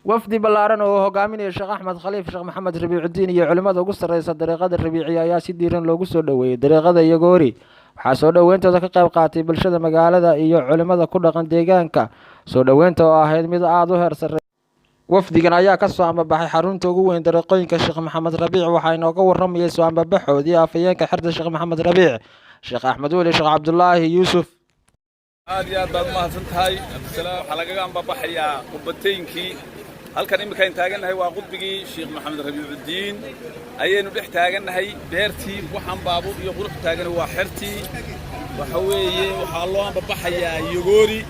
Wafdi ballaaran oo uu hogaaminayo Sheekh Axmed Khaliif Sheekh Maxamed Rabiicudiin iyo culimmada ugu sarreysa dariiqada Rabiiciya ayaa si diiran loogu soo dhoweeyey dariiqada Yagoori. Waxaa soo dhoweyntooda ka qayb qaatay bulshada magaalada iyo culimmada ku dhaqan deegaanka. Soo dhoweynta oo ahayd mid aada u heer sarrey. Wafdigan ayaa kasoo ambabaxay xarunta ugu weyn dariiqooyinka Sheekh Maxamed Rabiic. Waxaa inooga waramayay soo ambabaxoodii afhayeenka xerta Sheekh Maxamed Rabiic, Sheekh Axmed Weli Sheekh Cabdulaahi Yuusuf. Aad iyo aad baad umahadsan tahay, Cabdisalaam. Waxaa lagaga ambabaxayaa qubbataynkii. Halkan imminkaan taagannahay waa qudbigii Sheekh Maxamed Rabiicudiin ayaynu dhex taagannahay. Beertii waxaan baabuur iyo qurux taagan waa xertii. Waxa weeye, waxaa loo ambabaxayaa Yogoori.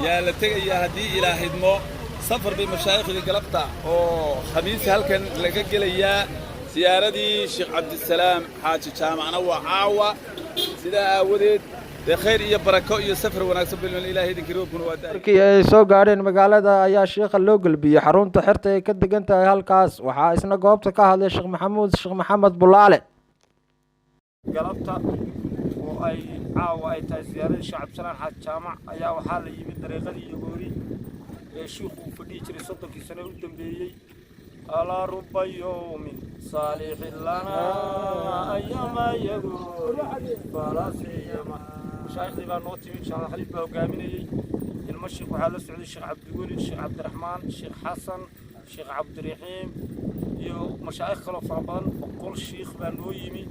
Yaa la tegayaa haddii Ilaahidmo. Safar bay mashaayikhda galabta oo Khamiisi halkan laga gelayaa. Siyaaradii Sheekh Cabdisalaam Xaaji Jaamacna waa caawa. Sidaa aawadeed dee khayr iyo barako iyo safar wanaagsan bilman Ilahay idinkii, roobkuna waa daay. Markii ay soo gaadheen magaalada ayaa sheikha loo gelbiyey xarunta xerta ay ka degan tahay halkaas. Waxaa isna goobta ka hadlay Sheekh Maxamuud Sheekh Maxamed Bulaale. Galabta oo ay caawa ay tahay siyaaradii Sheekh Cabdisalaan Xaaji Jaamac ayaa waxaa la yimid dariiqadii Yogoori ee shiikhu uu fadhihi jiray 30kii sano u dambeeyey. Alaa ruba yowmin saalixin lanaa ayama Yagoori falasiyama. Mashaayikhdii baa noo timid. Sheekh Khaliif baa hogaaminayey. Ilmo sheekh waxaa la socday Sheekh Cabdiweli, Sheekh Cabdiraxmaan, Sheekh Xasan, Sheekh Cabdiraxiim iyo mashaayikh kaloo fara badan. 100 shiikh baa noo yimi.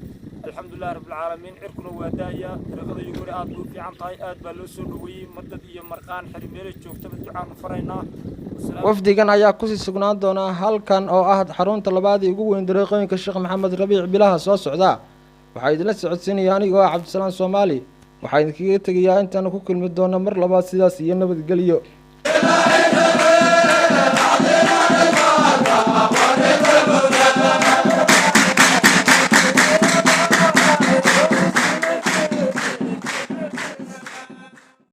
Alxamdulilahi rabbilcaalamiin. Cirkuna waa daaya. Dariiqada Yogoori aad bay u fiican tahay, aad baa loo soo dhoweeyey. Madad iyo marqaan xeri meelay joogtaba ducaanu faraynaa. Wafdigan ayaa kusii sugnaan doona halkan oo ah xarunta labaad ee ugu weyn dariiqooyinka Sheekh Maxamed Rabiic bilaha soo socda. Waxaa idinla socodsiinaya anigoo ah Cabdisalaan Soomaali. Waxaa idinkaga tegayaa intaanu ku kulmi doona mar labaad sidaas iyo nabadgelyo.